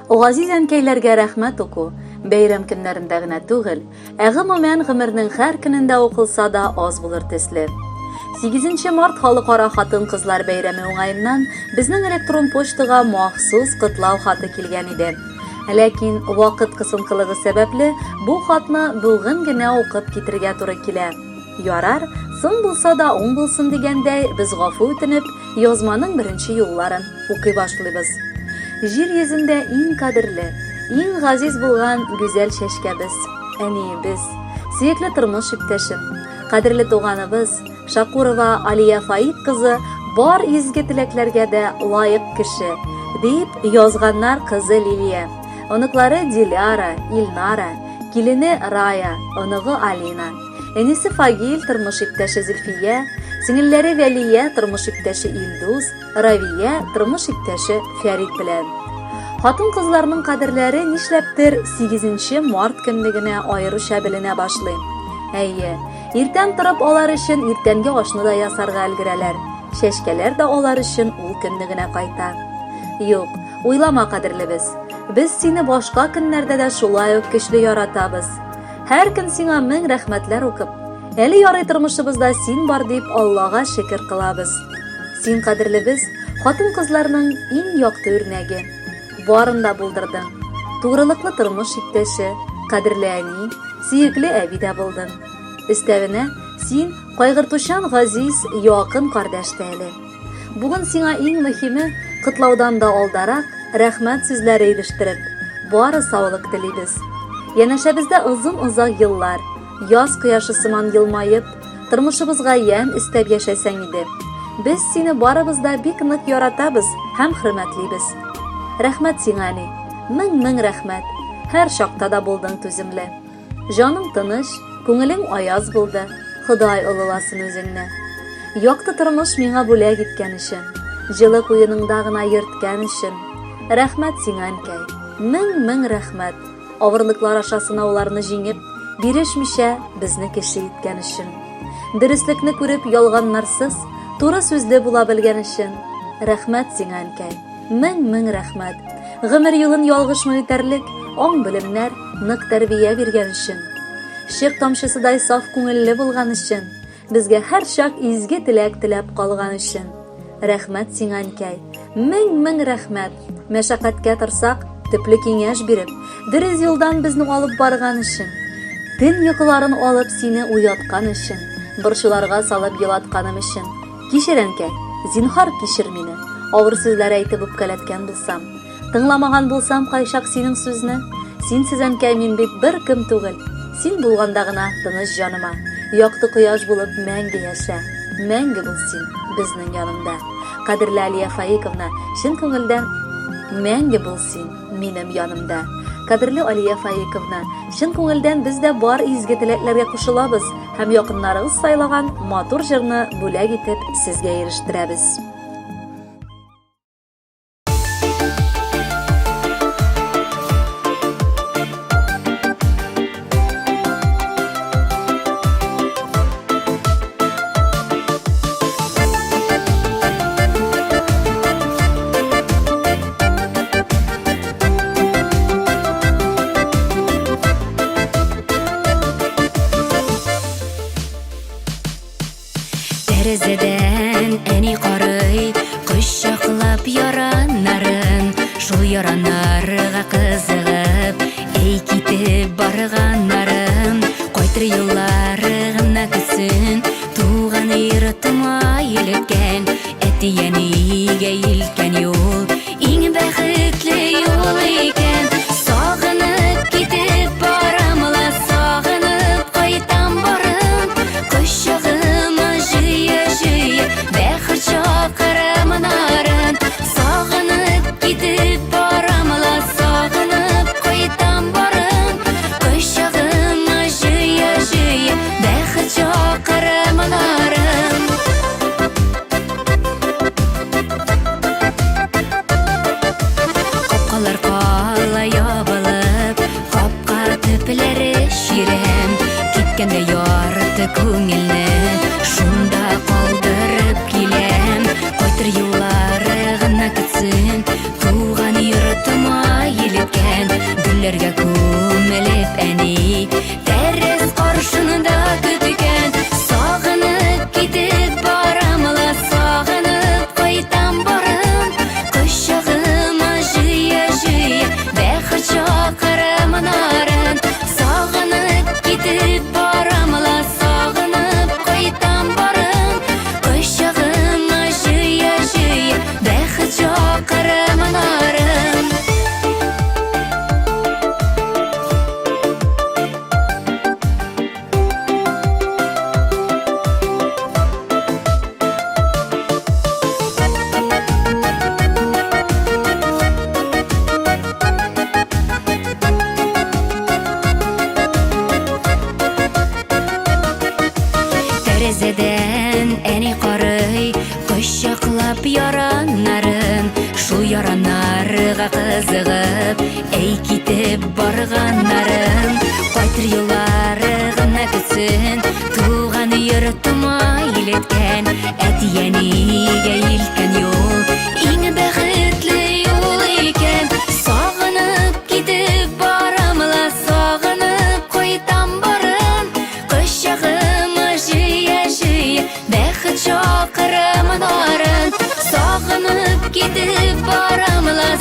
Газиз әнкәйләргә рәхмәт уку бәйрәм көннәрендә генә түгел, ә гомумән гомернең һәр көнендә укылса да аз булыр төсле. 8 март халыкара хатын-кызлар бәйрәме уңаеннан безнең электрон почтага махсус котлау хаты килгән иде. Ләкин вакыт кысынкылыгы сәбәпле бу хатны бүген генә укып китергә туры килә. Ярар, соң булса да уң булсын дигәндәй, без гафу үтенеп, язманың беренче юлларын укый башлыйбыз. Җир йөзендә иң кадерле, иң газиз булган гүзәл чәчкәбез, әниебез, сөекле тормыш иптәшем, кадерле туганыбыз Шакурова Алия Фаик кызы бар изге теләкләргә дә лаек кеше, дип язганнар кызы Лилия, оныклары Диляра, Илнара, килене Рая, оныгы Алина. Энесе Фагил, тормыш иптәше Зөлфия, сеңелләре Вәлия, тормыш иптәше Илдус, Равия, тормыш иптәше Фәрит белән. Хатын-кызларның кадерләре нишләптер 8 март көнне генә аеруча беленә башлый. Әйе, иртән торып алар өчен иртәнге ашны да ясарга өлгерәләр. Чәчкәләр дә алар өчен ул көнне генә кайта. Юк, уйлама, кадерлебез. Без сине башка көннәрдә дә шулай ук көчле яратабыз. Һәр көн сиңа мең рәхмәтләр укып, әле ярый тормышыбызда син бар дип Аллага шөкер кылабыз. Син кадерлебез, хатын-кызларның иң якты үрнәге. Барын да булдырдың. Тугрылыклы тормыш иптәше, кадерле әни, сөекле әби дә булдың. Өстәвенә, син кайгыртучан газиз, якын кардәш тә әле. Бүген сиңа иң мөһиме, котлаудан да алдарак, рәхмәт сүзләре ирештереп, бары саулык телибез. Янәшәбездә озын-озак еллар, яз кояшы сыман елмаеп, тормышыбызга ямь өстәп яшәсәң иде. Без сине барыбыз да бик нык яратабыз һәм хөрмәтлибез. Рәхмәт сиңа, әни. Мең-мең рәхмәт. Һәр чакта да булдың түземле. Җаның тыныч, күңелең аяз булды, Ходай олыласын үзеңне. Якты тормыш миңа бүләк иткән өчен, җылы куеныңда гына йөрткән өчен. Рәхмәт сиңа, әнкәй. Мең-мең рәхмәт. Авырлыклар аша сынауларны җиңеп, бирешмичә безне кеше иткән өчен. Дөреслекне күреп, ялганнарсыз, туры сүзле була белгән өчен. Рәхмәт сиңа, әнкәй. Мең-мең рәхмәт. Гомер юлын ялгышмый үтәрлек аң-белемнәр, нык тәрбия биргән өчен. Чык тамчысыдай саф күңелле булган өчен, безгә һәрчак изге теләк теләп калган өчен. Рәхмәт сиңа, әнкәй. Мең-мең рәхмәт. Мәшәкатькә торсак, төпле киңәш биреп, дөрес юлдан безне алып барган өчен. Төн йокыларын алып сине уяткан өчен, борчуларга салып елатканым өчен. Кичер, әнкәй, зинһар кичер мине, авыр сүзләр әйтеп үпкәләткән булсам. Тыңламаган булсам кайчак синең сүзне. Синсез, әнкәй, мин бит беркем түгел. Син булганда гына тыныч җаныма. Якты кояш булып мәңге яшә. Мәңге бул син безнең янымда. Кадерле Алия Фаиковна, чын күңелдән мәңге бул син минем янымда. Кадерле Алия Фаиковна, чын күңелдән без дә бар изге теләкләргә кушылабыз. Һәм якыннарыгыз сайлаган матур җырны бүләк итеп сезгә ирештерәбез. Тәрәзәдән әни карый, кочаклап яраннарын, шул яраннарга кызыгып, әй китеп барганнарын, кайтыр юллары гына көтсен, туган йортыма илткән, әти-әнигә илткән юл, Иң бәхетле юл икән. Сагынып китеп барам ла, сагынып кайтам барым. Кочагыма җыя-җыя бәхет чакырам нарын. Сагынып китеп барам ла, сагынып кайтам барым. Кочагыма җыя-җыя бәхет чакырам нарын. Капкалар кала ябылып, капка төпләре чирәм. Киткәндә ярты күңелне шунда калдырып киләм. Кайтыр юллары гына көтсен, туган йортыма илткән. җыйганнарын. Кайтыр юллары гына көтсен, туган йортыма илеткән, әти-әнигә илткән юл, иң бәхетле юл икән. Сагынып китеп барам ла, сагынып кайтам барын, кочагыма җыя-җыя, бәхет чакырам нарын. Сагынып китеп барам ла,